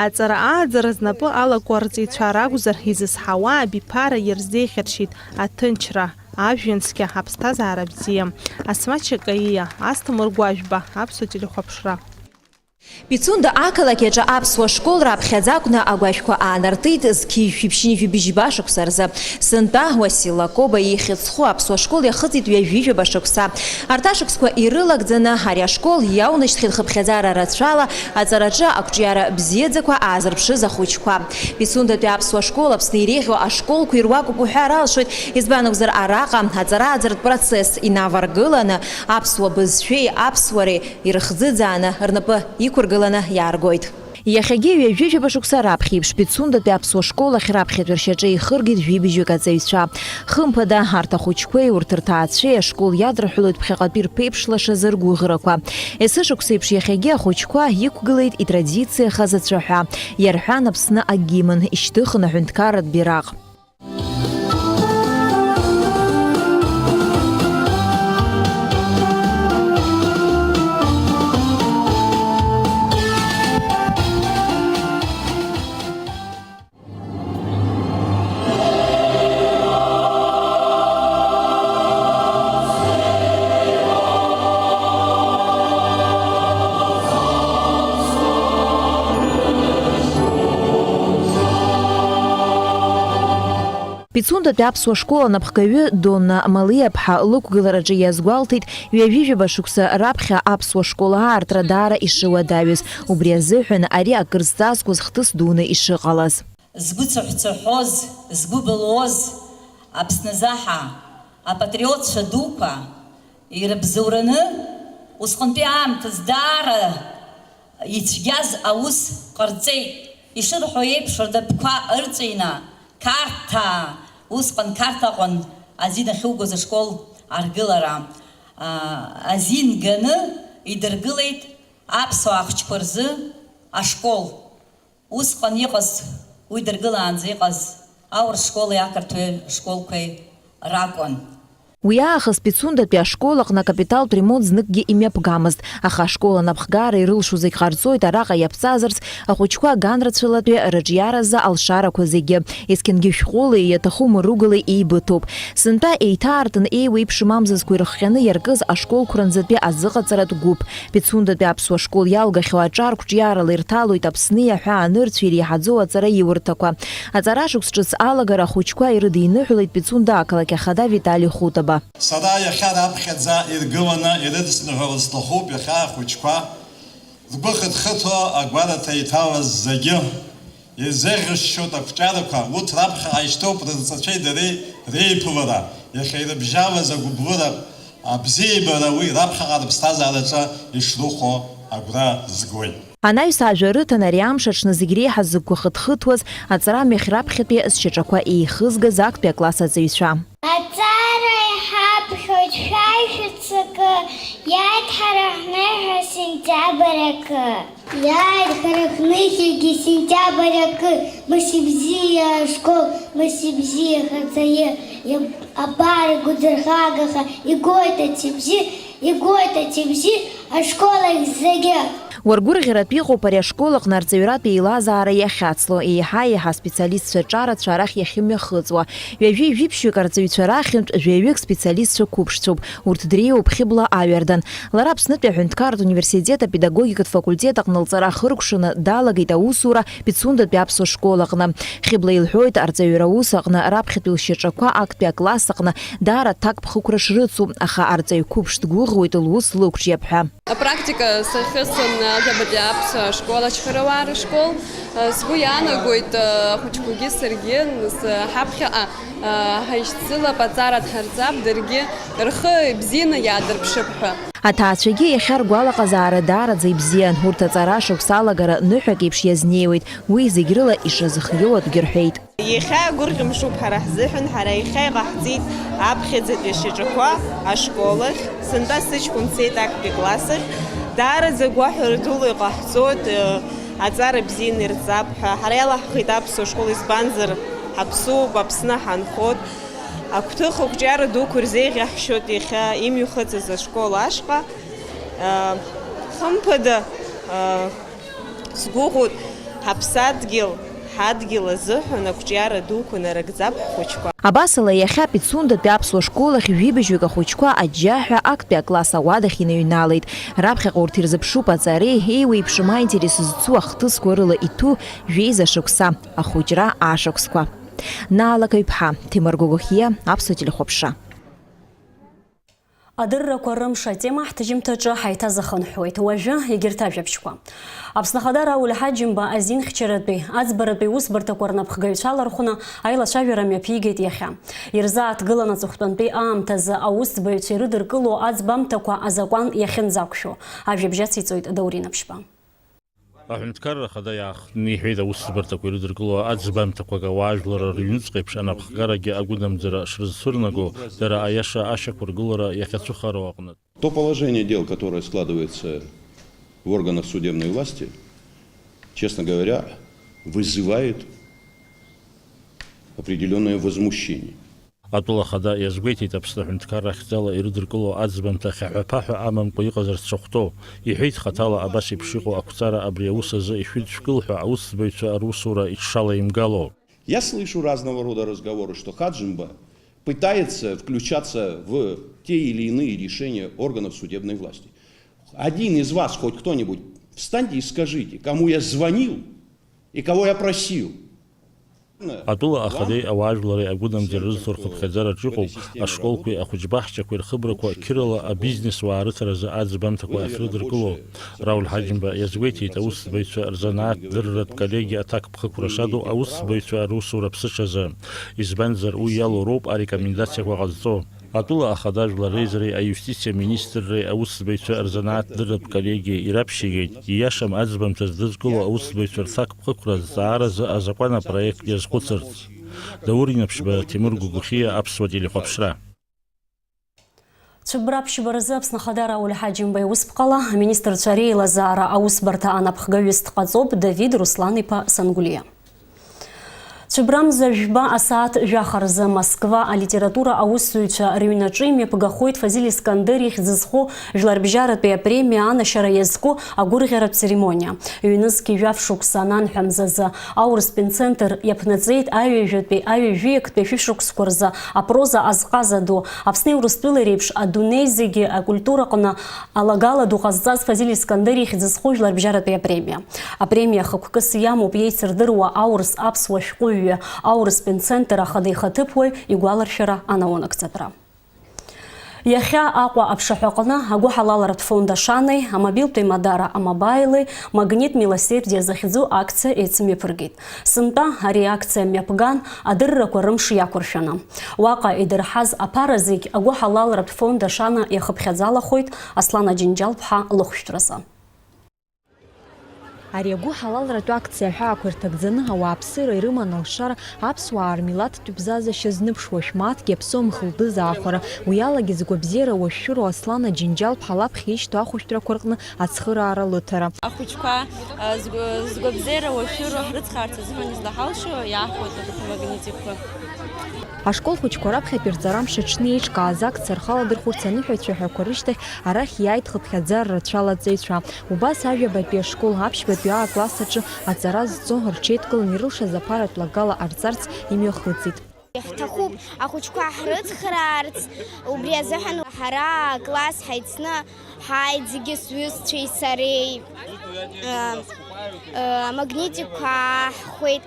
Аҵара ааӡара знапы алаку арҵаҩцәа ракәзар, изызҳауа абиԥара ирзеиӷьаршьеит аҭынчра, ажәҩан цқьа, аԥсҭазаара бзиа. Асмаҭ Чакаиа, Асҭамыр Гәажәба, Аԥсуа телехәаԥшра. Пицунда ақалақь аҿы аԥсуа школ раԥхьаӡа акәны агәашәқәа аанартит зқьи жәшәи ԥшьынҩажәи бжьба шықәса рзы. Сынтәа Уасил Лакоба ихьӡ зху аԥсуа школ иахыҵит ҩажәижәаба шықәса. Арҭ ашықәсқәа ирылагӡаны ари ашкол иаунашьҭхьеит хыԥхьаӡара рацәала аҵараҿы ақәҿиара бзиаӡақәа аазырԥшыз ахәыҷқәа. Пицундатәи аԥсуа школ Аԥсны иреиӷьу ашколқәа ируакуп уҳәар алшоит, избан акәзар, араҟа аҵара-ааӡаратә процесс инаваргыланы, аԥсуа бызшәеи аԥсуареи ирыхӡыӡааны, рнапы иқәыргыланы иааргоит. Иахьагьы ҩажәижәаба шықәса раԥхьа еиԥш, Пицундатәи аԥсуа школ ахь раԥхьатәи ршьаҿа еихыргеит жәибжьҩык аҵаҩцәа. Хымԥада, арҭ ахәыҷқәеи урҭ рҭаацәеи ашкол иадырҳәалоит ԥхьаҟатәи рԥеиԥш лашазы ргәыӷрақәа. Есышықәса еиԥш иахьагьы ахәыҷқәа иқәгылеит итрадициахаз ацәаҳәа, иарҳәан Аԥсны агимн, ишьҭыхын аҳәынҭқарратә бираҟ. Пицундатәи аԥсуа школ анапхгаҩы Донна Малиаԥҳа лықәгылараҿы иазгәалҭеит, ҩажәижәаба шықәса раԥхьа аԥсуа школ аартра даара ишыуадаҩыз. Убри азыҳәан ари акыр зҵазкуаз хҭыс дуны ишыҟалаз. Згәы цыҳәцыҳәоз, згәы былуоз Аԥсназаҳа апатриотцәа дуқәа ирыбзоураны, усҟантәи аамҭазы даара ицәгьаз аус ҟарҵеит. Ишырҳәо еиԥш, рнапқәа ырҵәины, Қарҭаа, усҟан Қарҭ аҟан азин ахьугоз ашкол аргылара, аа, азин ганы идыргылеит аԥсуаа ахәыҷқәа рзы ашкол. Усҟан иҟаз, уи дыргылаанӡа иҟаз аурыс школи ақырҭуа школқәеи ракәын. Уи аахыс Пицундатәи ашкол аҟны акапиталтә ремонт зныкгьы имҩаԥгамызт, аха ашкол анапхгара ирылшо зегь ҟарҵоит араҟа иаԥҵазарц, ахәыҷқәа аганрацәалатәи рыҿиаразы алшарақәа зегьы. Есқьынгьы шәҟәыла иаҭаху мыругылеи еибыҭоуп. Сынтәа еиҭаартын еиуеиԥшым амзызқәа ирыхҟьаны иаркыз ашколқәа рынӡатәи азыҟаҵаратә гәыԥ. Пицундатәи аԥсуа школ иалгахьоу аҿар қәҿиарала ирҭалоит Аԥсни аҳәаа нырцәи иреиҳаӡоу аҵараиурҭақәа. Аҵара шықәс ҿыц алагара ахәыҷқәа ирыдиныҳәалеит Пицунда ақалақь ахада Витали Хутаба. Сара иахьа раԥхьаӡа иргыланы ирыдысныҳәалар сҭахуп иахьа ахәыҷқәа ргәы хыҭхыҭуа агәараҭа иҭалаз зегьы. Ирзеӷьасшьоит ақәҿиарақәа, урҭ раԥхьаҟа ишьҭоуп рырҵәацәеи дареи реиԥылара, иахьа ирыбжьалаз агәыблыра, абзиабара уи раԥхьаҟа рыԥсҭазаараҿы ишрыхәо агәра згоит. Анаҩс ажәа рыҭан ари амш аҽны зегь реиҳа зыгәқәа хыҭхыҭуаз аҵарамҩахь раԥхьатәи зшьаҿақәа еихызгаз актәи акласс аҵаҩцәа. Аҵара иҳаԥхьоит, шәааи шәыццакы, иааит ҳара ҳныҳәа сентиабр акы. Иааит ҳара ҳныҳәагьы сентиабр акы, мшыбзиа ашкол, мшыбзиа хаҵаҩы, иаб-, абар игәыӡырхагаха, игоит ацыбзиа, игоит ацыбзиа ашкол ахь зегьы. Уаргәырӷьаратә иҟоуп ари ашкол аҟны арҵаҩратә еилазаара иахьацло, еиҳа-еиҳа аспециалистцәа ҿарацәа арахь иахьымҩахыҵуа. Ҩажәи жәиԥшьҩык арҵаҩцәа рахьынтә жәаҩык специалистцәа қәыԥшцәоуп. Урҭ дреиуоуп Хьыбла Аҩардан. Лара Аԥснытәи аҳәынҭқарратә университет апедагогикатә факультет аҟны лҵара ахыркәшаны далагеит аусура Пицундатәи аԥсуа школ аҟны. Хьыбла илҳәоит, арҵаҩра аус аҟны раԥхьатәи лшьаҿақәа актәи акласс аҟны даара аҭакԥхықәра шрыцу, аха арҵаҩ қәыԥш дгәыӷуеит лус лықәҿиап ҳәа. Апрактика сахьысҭон ажәабатәи аԥсуа школ Ачхарауаа рышкол. Сгәы иаанагоит, ахәыҷқәагьы саргьы, нас, ҳаԥхьаҟа ҳаишьцылап, аҵара дҳарҵап, даргьы рхы бзианы иаадырԥшып ҳәа. Аҭаацәагьы иахьа ргәалаҟазаара даараӡа ибзиан, урҭ аҵара шықәса алагара ныҳәак еиԥш иазнеиуеит, уи зегь рыла ишазыхиоу атәгьы рҳәеит. Иахьа гәырӷьамшуп ҳара ҳзыҳәан, ҳара иахьа иҟаҳҵеит аԥхьаӡатәи ашьаҿақәа ашкол ахь, сынтәа сыҷкәын дцеит актәи класс ахь, даараӡа гәаҳәара дула иҟаҳҵоит, э, аҵара бзианы ирҵап ҳәа. Ҳара иалаҳхит аԥсуа школ, избанзар, ҳаԥсуоуп, Аԥсны ҳанхоит. Агәҭыха ақәҿиара дуқәа ирзеиӷьаҳшьоит иахьа имҩахыҵыз ашкол ашҟа. Э, хымԥада, э, Сгәыӷуеит, ҳаԥсадгьыл, ҳадгьыл азыҳәан ақәҿиара дуқәа нарыгӡап ҳхәыҷқәа. Абасала, иахьа Пицундатәи аԥсуа школ ахь жәибжьҩык ахәыҷқәа аџьџьаҳәа актәи акласс ауадахь иныҩналеит. Раԥхьаҟа урҭ ирзыԥшуп аҵареи, еиуеиԥшым аинтерес зцу ахҭысқәа рыла иҭәу жәеиза шықәса, ахәыҷра ашықәсқәа. Наала Каҩԥҳа, Ҭемыр Гогохиа, Аԥсуа телехәаԥшра. Адыррақәа рымш атема ҳҭыжьымҭаҿы ҳаиҭазахынҳәуеит. Уажәы егьырҭ ажәабжьқәа. Аԥсны Ахада Рауль Ҳаџьымба азинхьчаратәи, аӡбаратәи усбарҭақәа рнапхгаҩцәа лархәны аилацәажәара мҩаԥигеит иахьа. Ирзааҭгылан аҵыхәтәантәи аамҭазы аусӡбаҩцәа ирыдыркыло аӡбамҭақәа азакәан иахьынӡақәшәо. Ажәабжь ациҵоит Даурен Аԥшьба. Аҳәынҭқарра Ахада иаахтны иҳәеит, аусӡбарҭақәа ирыдыркыло аӡбамҭақәак ауаажәлар рыҩнуҵҟа еиԥш анапхгарагьы агәынамӡара шрызцәырнаго, дара аиаша ашьақәыргылара иахьацәыхароу аҟнытә. То положение дел, которое складывается в органах судебной власти, честно говоря, вызывает определённое возмущение. Атәыла ахада иазгәеиҭеит, Аԥсны аҳәынҭқарра ахьӡала ирыдыркыло аӡбамҭа хьаҳәа-ԥаҳәа амамкәа иҟазарц шахәҭоу. Иҳәеит, хаҭала абас еиԥш иҟоу ақәҵара абри аус азы ишәыдшәкыл ҳәа аусӡбаҩцәа русура иҽшалаимгало. Я слышу разного рода разговоры, что Хаджимба пытается включаться в те или иные решения органов судебной власти. Один из вас, хоть кто-нибудь, встаньте и скажите, кому я звонил и кого я просил. Атәыла ахадеи ауаажәлари агәынамӡара рызҭо рхыԥхьаӡараҿ иҟоуп ашколқәеи ахәыҷбаҳчақәеи рхыбрақәа қьырала абизнесуаа рыҭаразы аӡбамҭақәа ахьрыдыркыло. Рауль Ҳаџьымба иазгәеиҭеит аусзуҩцәа рзанааҭ дырратә коллегиа аҭакԥхықәра шаду аусзуҩцәа русура ԥсыҽазы, избанзар, уи иалоу роуп арекомендациақәа ҟазҵо. Атәыла ахада Жәлар Реизареи аиустициа министрреи аусзуҩцәа рзанааҭ дырратә коллегиа ираԥшьигеит, ииашам аӡбамҭа здызкыло аусзуҩцәа рҭакԥхықәра зҵааразы азакәан апроект иазхәыцырц. Даур Инаԥшьба, Ҭемыр Гәыгәхиа, Аԥсуа телехәаԥшра. Цәыббра ԥшьба рзы Аԥсны Ахада Рауль Ҳаџьымба иусԥҟала аминистрцәа реилазаара аусбарҭа анапхгаҩыс дҟаҵоуп Давид Руслан-иԥа Сангулиа. Цәыббрамза жәба асааҭ жәаха рзы Москва алитература аусзуҩцәа рыҩнаҿы имҩаԥгахоит Фазиль Искандер ихьӡ зху жәларбжьаратәи апремиа анашьара иазку агәырӷьаратә церемониа. Ҩнызқь жәаф шықәса ананҳәамз азы аурыстәи центр иаԥнаҵеит аҩажәатәи аҩажәи актәи ашәышықәсқәа рзы апроза азҟаза ду, Аԥсни Урыстәылеи реиԥш адунеи зегьы акультураҟны алагала ду ҟазҵаз Фазиль Искандер ихьӡ зху жәларбжьаратәи апремиа. Апремиа хықәкыс иамоуп иеицырдыруа аурыс-аԥсуа шәҟәыҩҩы, аурыстәи центр ахада ихаҭыԥуаҩ игәаларшәара анаунагӡатәра. Иахьа Аҟәа аԥшаҳәаҟны агәыҳалалратә фонд Ашанеи, амобилтә еимадара Амобаили, Магнит милосердия захьӡу акциа еицымҩаԥыргеит. Сынтәа ари акциа мҩаԥган, адыррақәа рымш иақәыршәаны. Уаҟа идырҳаз аԥара зегь агәыҳалалратә фонд Ашана иахыԥхьаӡалахоит Аслан Аџьынџьал-ԥҳа лыхәшәтәразы. Ари агәыҳалалратә акциа аҳәаақәа ирҭагӡаны ауааԥсыра ирыман алшара, аԥсуаа рмилаҭтә бзазашьа зныԥшуа, шәмааҭгьы аԥсуа мхылдыз аахәара, уи алагьы згәабзиара уашәшәыроу Аслан Аџьынџьал-ԥҳа лаԥхьа ишьҭоу ахәышәтәрақәа рҟны ацхыраара лыҭара. Ахәыҷқәа, а, згәы-, згәабзиара уашәшәыроу ҳрыцхаарц азыҳәан излаҳалшо иаҳхәоит абарҭ амагнитикқәа. Ашкол хәыҷқәа раԥхьатәи рҵарамш аҽны еиҿкааз акциа рхаладырхәырц аныҳәацәа ҳәақәа рышьҭахь арахь иааит хыԥхьаӡара рацәала аҵаҩцәа. Убас ажәабатәи ашкол аԥшьбатәи А класс аҿы аҵара зҵо рҽеидкылан ирылшаз аԥаратә лагала ҟарҵарц имҩахыҵит. Иаҳҭахуп ахәыҷқәа ҳрыцхраарц, убри азыҳәан ҳара А класс ҳаицны ҳааит зегьы сҩызцәеи сареи, э, э, амагнитикқәа ааҳхәеит.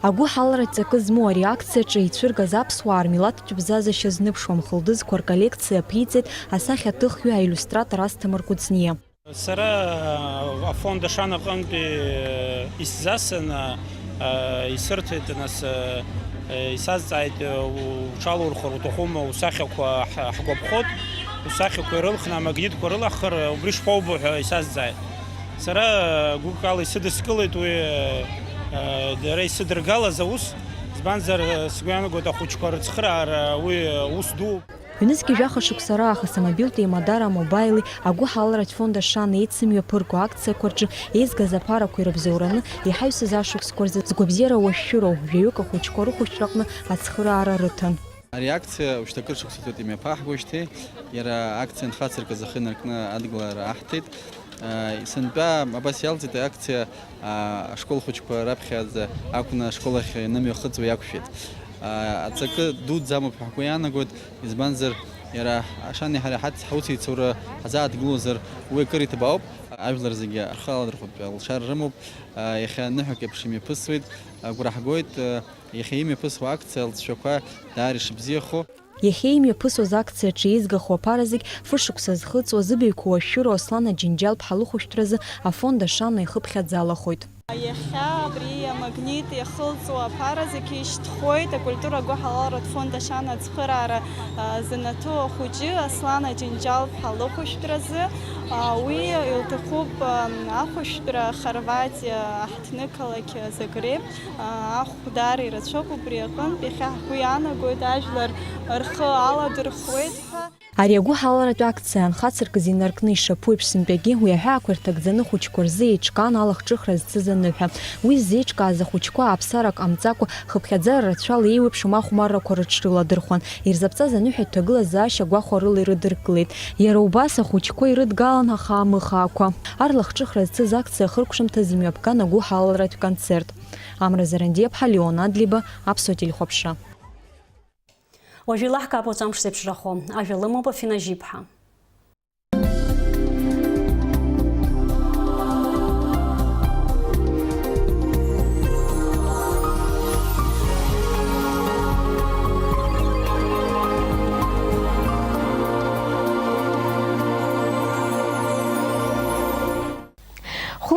Агәыҳаларатә ҵакы змоу ари акциаҿы ицәыргаз аԥсуаа рмилаҭтә бзазашьа зныԥшуа мхылдызқәа рколлекциа аԥиҵеит асахьаҭыхҩы аиллиустратор Асҭамыр Кәыҵниа. Сара, а, афонд Ашана аҟынтәи, а, исзасын, а, а, исырҭеит, нас, а, а, исазҵааит, а, у-, уҽалурхыр уҭахума, усахьақәа ҳ-, ҳгәаԥхоит, усахьақәа ирылхны амагнитқәа рылаҳхыр, а, убри шԥоубо ҳәа исазҵааит. Сара, а, гәыкала исыдыскылеит уи, а, а, дара исыдыргалаз аус, избанзар, а, сгәы иаанагоит ахәыҷқәа рыцхыраара, а, уи, а, ус дууп. Ҩнызқь жәаха шықәса раахыс амобилтә еимадара Амобаили агәыҳаларатә фонд Ашана еицымҩаԥырго акциақәа рҿы еизгаз аԥарақәа ирыбзоураны иҳаҩсыз ашықәсқәа рзы згәабзиара уашәшәыроу жәаҩык ахәыҷқәа рыхәышәтәраҟны ацхыраара рыҭан. Ари акциа ушьҭа акыр шықәса ҵуеит имҩаԥаҳгоижьҭеи, иара акциа анхацыркыз ахы инаркны адгылара аҳҭеит. Сынтәа абас иалҵит акциа, ашкол хәыҷқәа раԥхьаӡа акәны ашкол ахь инымҩахыҵуа иақәшәеит. Аҵакы дуӡӡа амоуп ҳәа ҳгәы иаанагоит, избанзар, иара Ашани ҳареи ҳац-, ҳусеицура ҳазааҭгылозар, уи акыр иҭбаауп. Ажәлар зегьы рхы аладырхәратәы алшара рымоуп. Иахьа ныҳәак еиԥш имҩаԥысуеит. Агәра ҳгоит, иахьа имҩаԥысуа акциа алҵшәақәа даара ишыбзиахо. Иахьа имҩаԥысуаз акциаҿы еизгахо аԥара зегь фышықәса зхыҵуа, зыбаҩқәа уашәшәыроу Аслан Аџьынџьал-ԥҳа лыхәышәтәразы афонд Ашана ихыԥхьаӡалахоит. Иахьа абри амагнит иахылҵуа аԥара зегьы ишьҭхоит акультура агәыҳалалратә фонд Ашана ацхыраара, а, занаҭу ахәыҷы Аслан Аџьынџьал-ԥҳа лыхәышәтәразы. А, уи илҭахуп, а, ахәышәтәра Хорватиа аҳҭнықалақь Загреб. Ахә даара ирацәоуп убри аҟынтә, иахьа ҳгәы иаанагоит, ажәлар рхы аладырхәуеит ҳәа. Ари агәыҳалалратә акциа анхацыркыз инаркны ишаԥу еиԥш, сынтәагьы уи аҳәаақәа ирҭагӡаны ахәыҷқәа рзы еиҿкаан алахҿыхра зцыз аныҳәа. Уи ззеиҿкааз ахәыҷқәа аԥсарак ҟамҵакәа, хыԥхьаӡара рацәала еиуеиԥшым ахәмаррақәа рыҽрыладырхәан, ирзаԥҵаз аныҳәатә ҭагылазаашьа гәахәарыла ирыдыркылеит. Иара убас ахәыҷқәа ирыдгалан ахаамыхаақәа. Арлахҿыхра зцыз акциа ахыркәшамҭаз имҩаԥган агәыҳалалратә концерт. Амра Зарандиаԥҳа, Леон Адлиба, Аԥсуа телехәаԥшра. Уажә еилаҳкаап уаҵәы амш зеиԥшрахо. Ажәа лымоуп Афина Жьиԥҳа.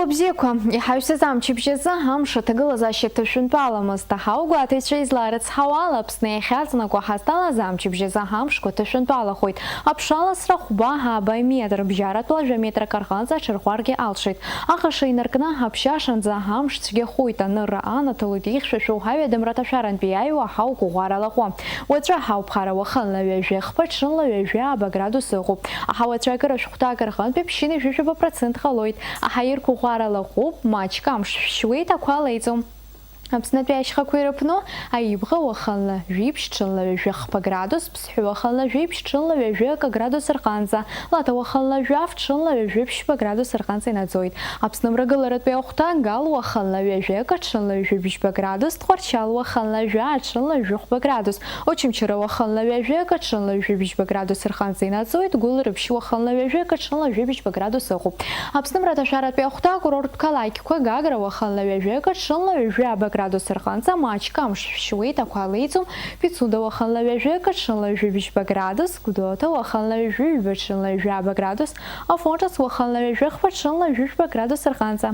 Бзиақәа, иҳаҩсыз амчыбжь азы амш аҭагылазаашьа ҭышәынтәаламызт, аха аугәаҭаҩцәа излаарыцҳауа ала, Аԥсны иахьаҵанакуа ҳазҭалаз амчыбжь азы амшқәа ҭышәынтәалахоит. Аԥшаласра хәба ааба метр, бжьаратәла жәа метрак рҟынӡа аҽырӷәӷәаргьы алшоит. Аҟаша инаркны аԥшьашанӡа амш цәгьахоит, анырра анаҭалоит, ихьшәашәоу аҩадаҩрата шәарантәи иааиуа аҳауа қәыӷәӷәара лаҟәы. Уаҵәы аҳауа ԥхара уахынла ҩажәи хԥа, ҽынла ҩажәи ааба градус ыҟоуп. Аҳауа ацәажәара шәҟәҭак рҟынтәи ԥшьынҩажәи жәаба процент ҟалоит. Аҳа ирқәыӷәӷәара лаҟәуп, маҷк амш шәшьуеит, ақәа леиӡом. Аԥснытәи ашьхақәа ирыԥну Аибӷа уахынла жәиԥшь, ҽынла ҩажәи хԥа градус, Ԥсҳәы уахынла жәиԥшь, ҽынла ҩажәи акы градус рҟынӡа, Лаҭа уахынла жәаф, ҽынла ҩажәи ԥшьба градус рҟынӡа инаӡоит. Аԥсны мрагыларатәи ахәҭа Гал уахынла ҩажәи акы, ҽынла ҩажәи бжьба градус, Тҟәарчал уахынла жәа, ҽынла ҩажәи хәба градус, Очамчыра уахынла ҩажәи акы, ҽынла ҩажәи бжьба градус рҟынӡа инаӡоит, Гәылрыԥшь уахынла ҩажәи акы, ҽынла ҩажәи бжьба градус ыҟоуп. Аԥсны мраҭашәаратәи ахәҭа акурорттә қалақьқәа Гагра уахынла ҩажәи акы, ҽынла ҩажәи ааба градус рҟынӡа маҷк амш шәшьуеит, ақәа леиӡом, Пицунда уахынла ҩажәи акы, ҽынла ҩажәи бжьба градус, Гәдоуҭа уахынла ҩажәи ҩба, ҽынла ҩажәи ааба градус, Афон ҿыц уахынла ҩажәи хԥа, ҽынла ҩажәи жәба градус рҟынӡа.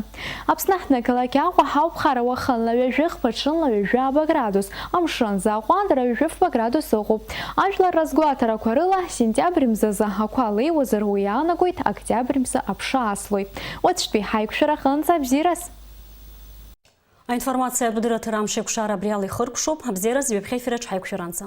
Аԥсны аҳҭнықалақь Аҟәа ҳауԥхара уахынла ҩажәи хԥа, ҽынла ҩажәи ааба градус, амшын азы аҟәандара ҩажәи фба градус ыҟоуп. Ажәлар разгәаҭарақәа рыла, сентиабр мзазы ақәа леиуазар, уи иаанагоит октиабр мза аԥша аслоит. Уаҵәтәи ҳаиқәшәараҟынӡа абзиараз! Аинформациатә дырраҭара амш еиқәшара абри ала ихыркәшоуп. Абзиараз, ҩаԥхьа ефир аҿы ҳаиқәшәаранӡа.